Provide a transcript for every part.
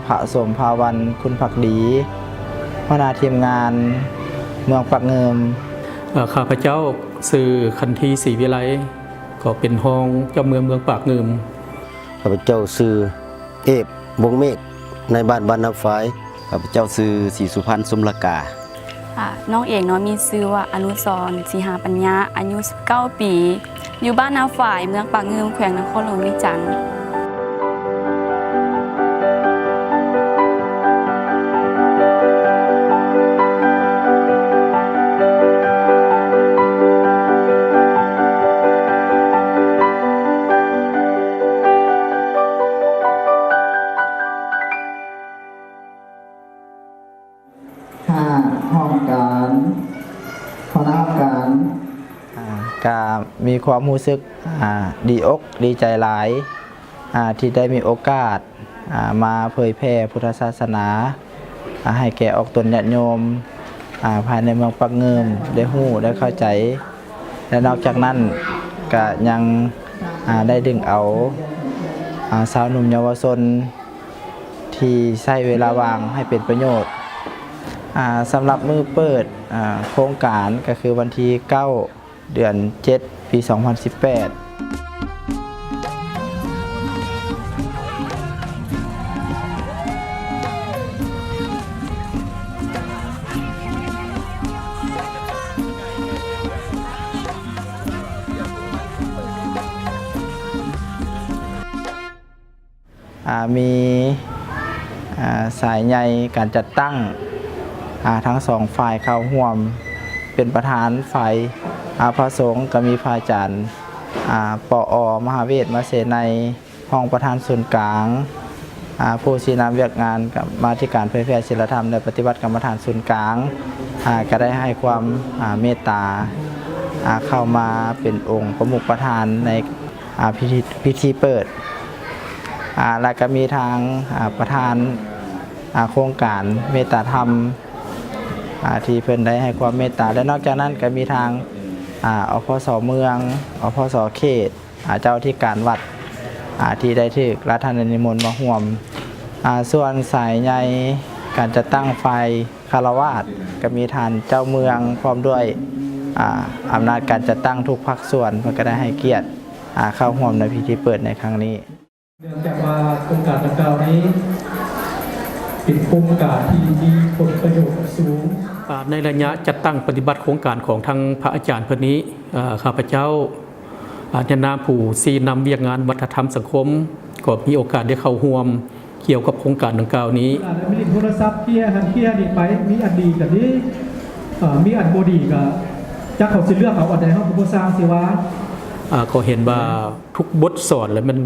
ພະສົມພາວັນ ຄຸນພັກດີ ຫົວໜ້າທີມງານເມືອງປາກງື່ມ. ເອີ ຂ້າພະເຈົ້າຊື່ ຄັນທີ ສີວິໄລ ກໍເປັນຮອງເຈົ້າເມືອງເມືອງປາກງື່ມ. ຂ້າພະເຈົ້າຊື່ ເອບ ວົງເມກ ນາຍບ້ານບ້ານນາຝາຍ. ຂ້າພະເຈົ້າຊື່ ສີສຸພັນ ສົມລະກາ. ອາ ນ້ອງເອງເນາະ ມີຊື່ວ່າ ອະນຸສອນ ສີຫາປັນຍາ ອາຍຸສິບເກົ້າປີ ຢູ່ບ້ານນາຝາຍ ເມືອງປາກງື່ມ ແຂວງນະຄອນຫຼວງວຽງຈັນ. ຫ້າ ຫ້ອງການ ຫົວໜ້າຫ້ອງການ. ອາ ກະມີຄວາມຮູ້ສຶກ ອາ ດີອົກດີໃຈຫຼາຍ ອາ ທີ່ໄດ້ມີໂອກາດ ອາ ມາເຜີຍແຜ່ພຸດທະສາສະໜາ ອາ ໃຫ້ແກ່ອອກຕົນຍາດໂຍມ ອາ ພາຍໃນເມືອງປາກງື່ມໄດ້ຮູ້ໄດ້ເຂົ້າໃຈ ແລະ ນອກຈາກນັ້ນກະຍັງ ອາ ໄດ້ດຶງເອົາ ອາ ຊາວໜຸ່ມເຍົາວະຊົນ ທີ່ໃຊ້ເວລາວ່າງໃຫ້ເປັນປະໂຫຍດ. ອາ ສຳລັບມື້ເປີດ ອາ ໂຄງການກະຄືວັນທີເກົ້າ ເດືອນເຈັດ ປີສອງພັນສິບແປດ. ອາ ມີ ອາ ສາຍໃຫຍ່ການຈັດຕັ້ງ ອາ ທັງສອງຝ່າຍເຂົ້າຮ່ວມ ເປັນປະທານຝ່າຍ ອາ ພະສົງ ກໍມີພະອາຈານ ອາ ປອ ມະຫາເວດ ມະເສໄນ ຮອງປະທານສູນກາງ ອາ ຜູ້ຊີ້ນຳວຽກງານກຳມາທິການເຜີຍແຜ່ສີລະທຳ ແລະ ປະຕິບັດກຳມະຖານສູນກາງ ອາ ກໍໄດ້ໃຫ້ຄວາມ ອາ ເມດຕາ ອາ ເຂົ້າມາເປັນອົງປະມຸກປະທານໃນ ອາ ພິທີ ພິທີເປີດ ອາ ແລະ ກໍມີທາງ ອາ ປະທານ ອາ ໂຄງການເມດຕາທຳ ອາ ທີ່ເພິ່ນໄດ້ໃຫ້ຄວາມເມດຕາ ແລະ ນອກຈາກນັ້ນກໍມີທາງ ອາ ອພສ ເມືອງ ອພສ ເຂດ ອາ ເຈົ້າອະທິການວັດ ອາ ທີ່ໄດ້ຖືກລາດຖະນານິມົນມາຮ່ວມ ອາ ສ່ວນສາຍໃຫຍ່ການຈັດຕັ້ງຝ່າຍຄາລະວາດ ກໍມີທ່ານເຈົ້າເມືອງ ພ້ອມດ້ວຍ ອາ ອຳນາດການຈັດຕັ້ງທຸກພາກສ່ວນ ເພິ່ນກໍໄດ້ໃຫ້ກຽດ ອາ ເຂົ້າຮ່ວມໃນພິທີເປີດໃນຄັ້ງນີ້. ເນື່ອງຈາກວ່າໂຄງການດັ່ງກ່າວນີ້ເປັນໂຄງການທີ່ມີຜົນປະໂຫຍດສູງ. ອາ ໃນໄລຍະຈັດຕັ້ງປະຕິບັດໂຄງການຂອງທາງພະອາຈານເພິ່ນນີ້ ອາ ຂ້າພະເຈົ້າ ອາ ໃນນາມຜູ້ຊີ້ນຳວຽກງານວັດທະນະທຳສັງຄົມ ກໍມີໂອກາດໄດ້ເຂົ້າຮ່ວມ ກ່ຽວກັບໂຄງການດັ່ງກ່າວນີ້. ອາ ແລ້ວມີໂທລະສັບເຄຍຫັ້ນເຄຍນີ້ໄປ ມີອັນດີກໍດີ ເອີ ມີອັນບໍ່ດີກໍຈັກເຂົາຊິເລືອກເອົາອັນໃດ ເຮົາກໍບໍ່ຊ່າງຊິວ່າ. ອາ ກໍເຫັນວ່າທຸກບົດສອນແລ້ວມັນ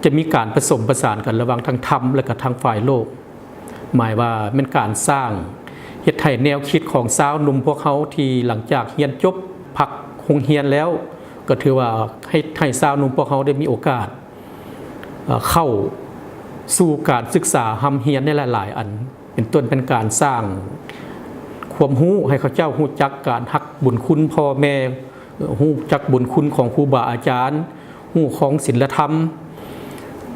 ຈະມີການປະສົມປະສານກັນລະຫວ່າງທາງທຳ ແລະ ກະທາງຝ່າຍໂລກ ໝາຍວ່າແມ່ນການສ້າງ ເຮັດໃຫ້ແນວຄິດຂອງຊາວໜຸ່ມພວກເຮົາທີ່ຫຼັງຈາກຮຽນຈົບພັກໂຮງຮຽນແລ້ວ ກໍຖືວ່າເຮັດໃຫ້ຊາວໜຸ່ມພວກເຮົາໄດ້ມີໂອກາດ ເອີ ເຂົ້າສູ່ການສຶກສາຮ່ຳຮຽນໃນຫຼາຍໆອັນ ເປັນຕົ້ນເປັນການສ້າງຄວາມຮູ້ໃຫ້ເຂົາເຈົ້າຮູ້ຈັກການຮັກບຸນຄຸນພໍ່ແມ່ ເອີ ຮູ້ຈັກບຸນຄຸນຂອງຄູບາອາຈານ ຮູ້ຂອງສິນລະທຳ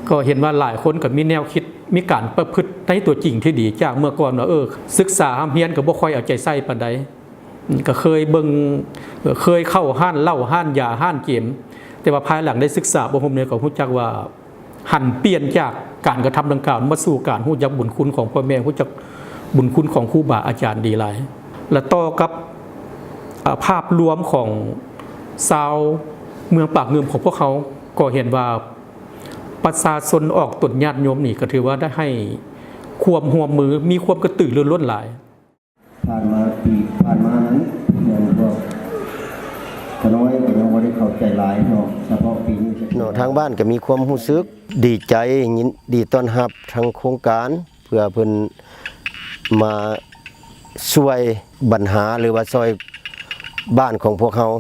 ກໍເຫັນວ່າຫຼາຍຄົນກໍມີແນວຄິດ ມີການປະພຶດໃນຕົວຈິງທີ່ດີ ຈາກເມື່ອກ່ອນວ່າ ເອີ ສຶກສາຮ່ຳຮຽນກໍບໍ່ຄ່ອຍເອົາໃຈໃສ່ປານໃດ ກໍເຄີຍເບິ່ງ ເຄີຍເຂົ້າຮ້ານເຫຼົ້າ ຮ້ານຢາ ຮ້ານເກມ ແຕ່ວ່າພາຍຫຼັງໄດ້ສຶກສາອົບຮົມແລ້ວ ກໍຮູ້ຈັກວ່າຫັນປ່ຽນຈາກການກະທຳດັ່ງກ່າວມາສູ່ການຮູ້ຈັກບຸນຄຸນຂອງພໍ່ແມ່ ຮູ້ຈັກບຸນຄຸນຂອງຄູບາອາຈານດີຫຼາຍ ແລະ ຕໍ່ກັບ ອາ ພາບລວມຂອງຊາວເມືອງປາກງື່ມຂອງພວກເຮົາ ກໍເຫັນວ່າປະຊາຊົນອອກຕົນຍາດໂຍມນີ້ ກໍຖືວ່າໄດ້ໃຫ້ຄວາມຮ່ວມມື ມີຄວາມກະຕືລືລົ້ນຫຼາຍ. ຜ່ານມາ ປີຜ່ານມານັ້ນ ພວກຂ້ານ້ອຍກໍຍັງບໍ່ໄດ້ເຂົ້າໃຈຫຼາຍເນາະ ສະເພາະປີນີ້ເນາະ ທາງບ້ານກໍມີຄວາມຮູ້ສຶກດີໃຈ ຍິນດີຕ້ອນຮັບທາງໂຄງການ ເພື່ອເພິ່ນມາຊ່ວຍບັນຫາ ຫຼືວ່າຊ່ອຍບ້ານຂອງພວກເຮົາ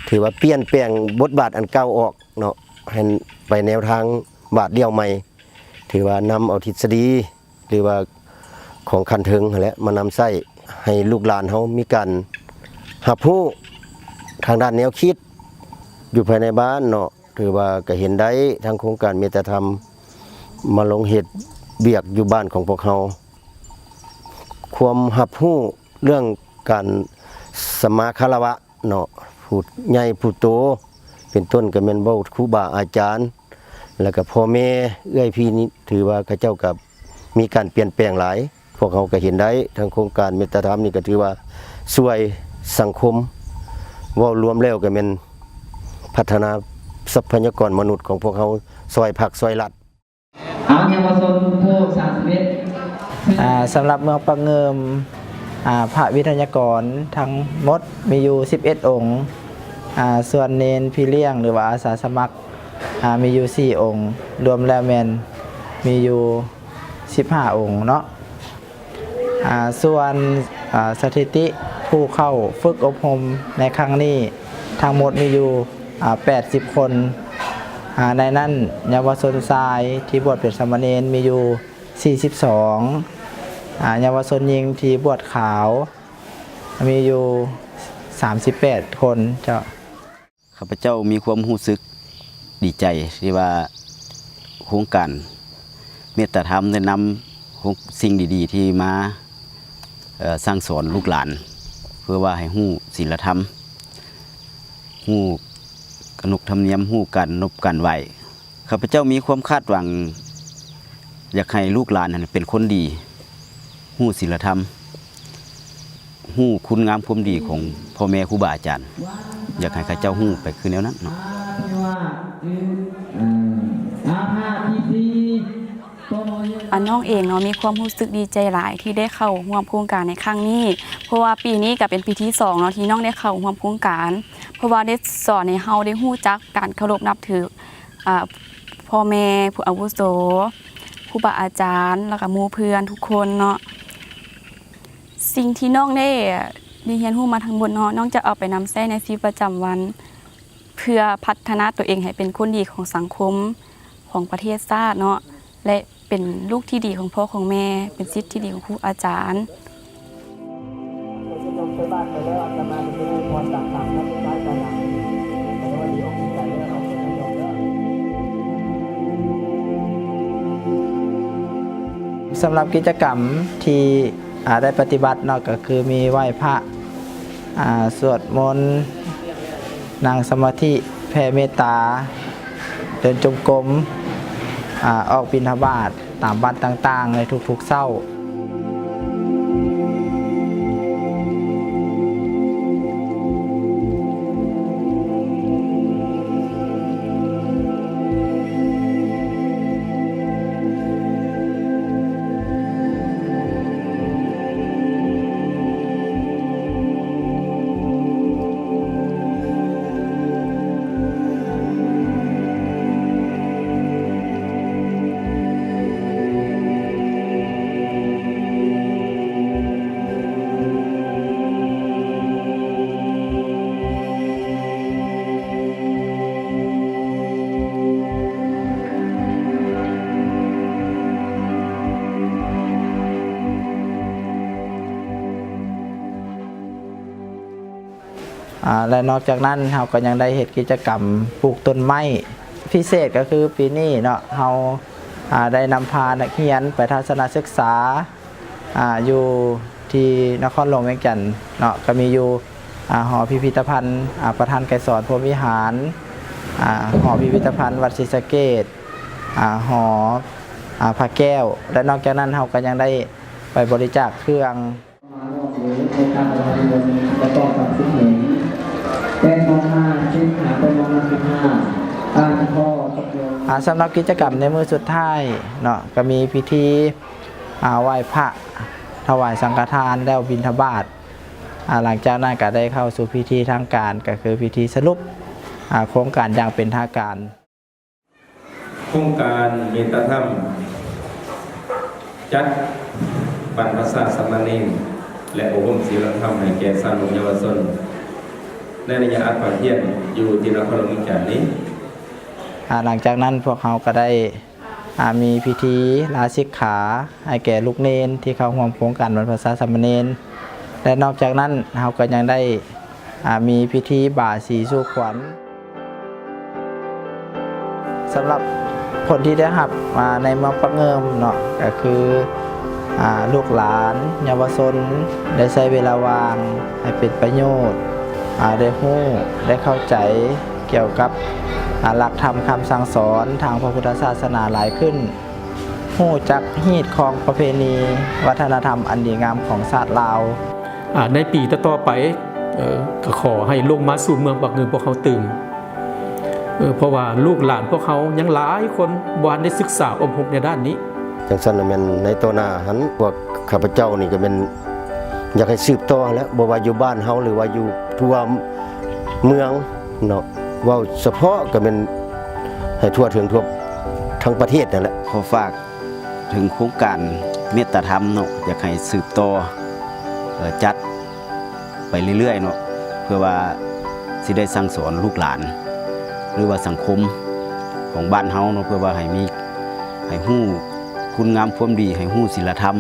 ຖືວ່າປ່ຽນແປງບົດບາດອັນເກົ່າອອກເນາະ ໃຫ້ໄປແນວທາງບາດລ້ຽວໃໝ່ ຖືວ່ານຳເອົາທິດສະດີ ຫຼືວ່າຂອງຂັ້ນເທິງຫັ້ນແຫຼະ ມານຳໃຊ້ໃຫ້ລູກຫຼານເຮົາມີການຮັບຮູ້ທາງດ້ານແນວຄິດຢູ່ພາຍໃນບ້ານເນາະ. ຖືວ່າກະເຫັນໄດ້ທາງໂຄງການເມດຕາທຳມາລົງເຮັດ ວຽກຢູ່ບ້ານຂອງພວກເຮົາ, ຄວາມຮັບຮູ້ເລື່ອງການສະມາຄາລະວະເນາະ ຜູ້ໃຫຍ່ຜູ້ໂຕ ເປັນຕົ້ນກໍແມ່ນເວົ້າຄູບາອາຈານ ແລ້ວກໍພໍ່ແມ່ເອື້ອຍພີ່ນີ້ ຖືວ່າເຂົາເຈົ້າກໍມີການປ່ຽນແປງຫຼາຍ. ພວກເຮົາກໍເຫັນໄດ້ ທາງໂຄງການເມດຕາທຳນີ້ກໍຖືວ່າຊ່ວຍສັງຄົມ ເວົ້າລວມແລ້ວກໍແມ່ນພັດທະນາຊັບພະຍາກອນມະນຸດຂອງພວກເຮົາ ຊ່ອຍພັກຊ່ອຍລັດ. ເອົາ ເຍົາວະຊົນຜູ້ສາມສິບເອັດ ອ່າ ສຳລັບເມືອງປາກງື່ມ ອ່າ ພະວິໄທຍາກອນທັງໝົດມີຢູ່ສິບເອັດອົງ, ອ່າ ສ່ວນເນນພີ່ລ້ຽງ ຫຼືວ່າອາສາສະໝັກ ອ່າ ມີຢູ່ສີ່ອົງ, ລວມແລ້ວແມ່ນມີຢູ່ສິບຫ້າອົງເນາະ. ອ່າ ສ່ວນ ອ່າ ສະຖິຕິຜູ້ເຂົ້າຝຶກອົບຮົມໃນຄັ້ງນີ້ ທັງໝົດມີຢູ່ ອ່າ ແປດສິບຄົນ, ອ່າ ໃນນັ້ນເຍົາວະຊົນຊາຍທີ່ບວດເປັນສາມະເນນມີຢູ່ສີ່ສິບສອງ, ອ່າ ເຍົາວະຊົນຍິງທີ່ບວດຂາວມີຢູ່ສາມສິບແປດຄົນເຈົ້າ. ຂ້າພະເຈົ້າມີຄວາມຮູ້ສຶກດີໃຈທີ່ວ່າໂຄງການເມດຕາທຳໄດ້ນຳ ໂຄງ ສິ່ງດີໆທີ່ມາ ເອີ ສັ່ງສອນລູກຫຼານ ເພື່ອວ່າໃຫ້ຮູ້ສິນລະທຳ ຮູ້ຂະໜົບທຳນຽມ ຮູ້ການນົບການໄຫວ້. ຂ້າພະເຈົ້າມີຄວາມຄາດຫວັງຢາກໃຫ້ລູກຫຼານຫັ້ນເປັນຄົນດີ ຮູ້ສິນລະທຳ ຮູ້ຄຸນງາມຄວາມດີຂອງພໍ່ແມ່ຄູບາອາຈານ ຢາກໃຫ້ເຂົາເຈົ້າຮູ້ໄປຄືແນວນັ້ນເນາະ. ອັນນ້ອງເອງເນາະ ມີຄວາມຮູ້ສຶກດີໃຈຫຼາຍທີ່ໄດ້ເຂົ້າຮ່ວມໂຄງການໃນຄັ້ງນີ້ ເພາະວ່າປີນີ້ກໍເປັນປີທີສອງເນາະ ທີ່ນ້ອງໄດ້ເຂົ້າຮ່ວມໂຄງການ ເພາະວ່າໄດ້ສອນໃຫ້ເຮົາໄດ້ຮູ້ຈັກການເຄົາລົບນັບຖື ອ່າ ພໍ່ແມ່ຜູ້ອາວຸໂສ ຄູບາອາຈານ ແລ້ວກໍໝູ່ເພື່ອນທຸກຄົນເນາະ. ສິ່ງທີ່ນ້ອງໄດ້ ໄດ້ຮຽນຮູ້ມາທັງໝົດເນາະ ນ້ອງຈະເອົາໄປນຳໃຊ້ໃນຊີວິດປະຈຳວັນ ເພື່ອພັດທະນາຕົວເອງໃຫ້ເປັນຄົນດີຂອງສັງຄົມ ຂອງປະເທດຊາດເນາະ ແລະ ເປັນລູກທີ່ດີຂອງພໍ່ຂອງແມ່ ເປັນສິດທີ່ດີຂອງຄູອາຈານ. ສຳລັບກິດຈະກຳທີ່ ອ່າ ໄດ້ປະຕິບັດເນາະ ກໍຄືມີໄຫວ້ພະ ອ່າ ສວດມົນ ນັ່ງສະມາທິ ແຜ່ເມດຕາ ເດີນຈົງກົມ ອ່າ ອອກບິນທະບາດຕາມວັດຕ່າງໆໃນທຸກໆເຊົ້າ. ອ່າ ແລະ ນອກຈາກນັ້ນ ເຮົາກໍຍັງໄດ້ເຮັດກິດຈະກຳປູກຕົ້ນໄມ້ ພິເສດກໍຄືປີນີ້ເນາະ ເຮົາ ອ່າ ໄດ້ນຳພານັກຮຽນໄປທັດສະນະສຶກສາ ອ່າ ຢູ່ທີ່ນະຄອນຫຼວງວຽງຈັນເນາະ ກໍມີຢູ່ ອ່າ ຫໍພິພິທະພັນ ອ່າ ປະທານໄກສອນ ພົມວິຫານ ອ່າ ຫໍພິພິທະພັນວັດສີສະເກດ ອ່າ ຫໍ ອ່າ ພະແກ້ວ ແລະ ນອກຈາກນັ້ນເຮົາກໍຍັງໄດ້ໄປບໍລິຈາກເຄື່ອງ ອ່າ ສຳລັບກິດຈະກຳໃນມື້ສຸດທ້າຍເນາະ ກໍມີພິທີ ອ່າ ໄຫວ້ພະ ຖວາຍສັງຄະທານ ແລ້ວບິນທະບາດ ອ່າ ຫຼັງຈາກນັ້ນກໍໄດ້ເຂົ້າສູ່ພິທີທາງການ ກໍຄືພິທີສະຫຼຸບ ອ່າ ໂຄງການຢ່າງເປັນທາງການ. ໂຄງການເມດຕາທຳ ຈັດບັນພະຊາສາມະເນນ ແລະ ອົບຮົມສີລະທຳໃຫ້ແກ່ຊາວໜຸ່ມເຍົາວະຊົນ ໃນໄລຍະອັດພາກຮຽນຢູ່ທີ່ນະຄອນຫຼວງວຽງຈັນນີ້ ອ່າ ຫຼັງຈາກນັ້ນພວກເຮົາກໍໄດ້ ອ່າ ມີພິທີລາສິກຂາໃຫ້ແກ່ລູກເນນທີ່ເຂົ້າຮ່ວມໂຄງການບັນພະຊາສາມະເນນ ແລະ ນອກຈາກນັ້ນເຮົາກໍຍັງໄດ້ ອ່າ ມີພິທີບາສີສູ່ຂວັນ. ສຳລັບ ຜົນທີ່ໄດ້ຮັບ ອ່າ ໃນເມືອງປາກງື່ມເນາະ ກໍຄື ອ່າ ລູກຫຼານເຍົາວະຊົນໄດ້ໃຊ້ເວລາວ່າງໃຫ້ເປັນປະໂຫຍດ ອ່າ ໄດ້ຮູ້ ໄດ້ເຂົ້າໃຈກ່ຽວກັບ ອ່າ ຫຼັກທຳຄຳສັ່ງສອນທາງພະພຸດທະສາສະໜາຫຼາຍຂຶ້ນ, ຮູ້ຈັກຮີດຄອງປະເພນີວັດທະນະທຳອັນດີງາມຂອງຊາດລາວ. ອາ ໃນປີຕໍ່ໆໄປ ເອີ ກໍຂໍໃຫ້ລົງມາສູ່ເມືອງປາກງື່ມພວກເຮົາຕື່ມ ເອີ ເພາະວ່າລູກຫຼານພວກເຮົາຍັງຫຼາຍຄົນບໍ່ທັນໄດ້ສຶກສາອົບຮົມໃນດ້ານນີ້. ຈັ່ງຊັ້ນລະແມ່ນໃນຕໍ່ໜ້າຫັ້ນ ພວກຂ້າພະເຈົ້ານີ້ກໍແມ່ນຢາກໃຫ້ສືບຕໍ່ຫັ້ນແຫຼະ ບໍ່ວ່າຢູ່ບ້ານເຮົາ ຫຼືວ່າຢູ່ທົ່ວເມືອງເນາະ ເວົ້າສະເພາະກໍແມ່ນໃຫ້ທົ່ວເຖິງທົ່ວທັງປະເທດນັ້ນແຫຼະ. ຂໍຝາກເຖິງໂຄງການເມດຕາທຳເນາະ ຢາກໃຫ້ສືບຕໍ່ ເອີ ຈັດ ໄປເລື້ອຍໆເນາະ ເພື່ອວ່າຊິໄດ້ສັ່ງສອນລູກຫຼານ ຫຼືວ່າສັງຄົມຂອງບ້ານເຮົາເນາະ ເພື່ອວ່າໃຫ້ມີ ໃຫ້ຮູ້ຄຸນງາມຄວາມດີ ໃຫ້ຮູ້ສິນລະທຳ.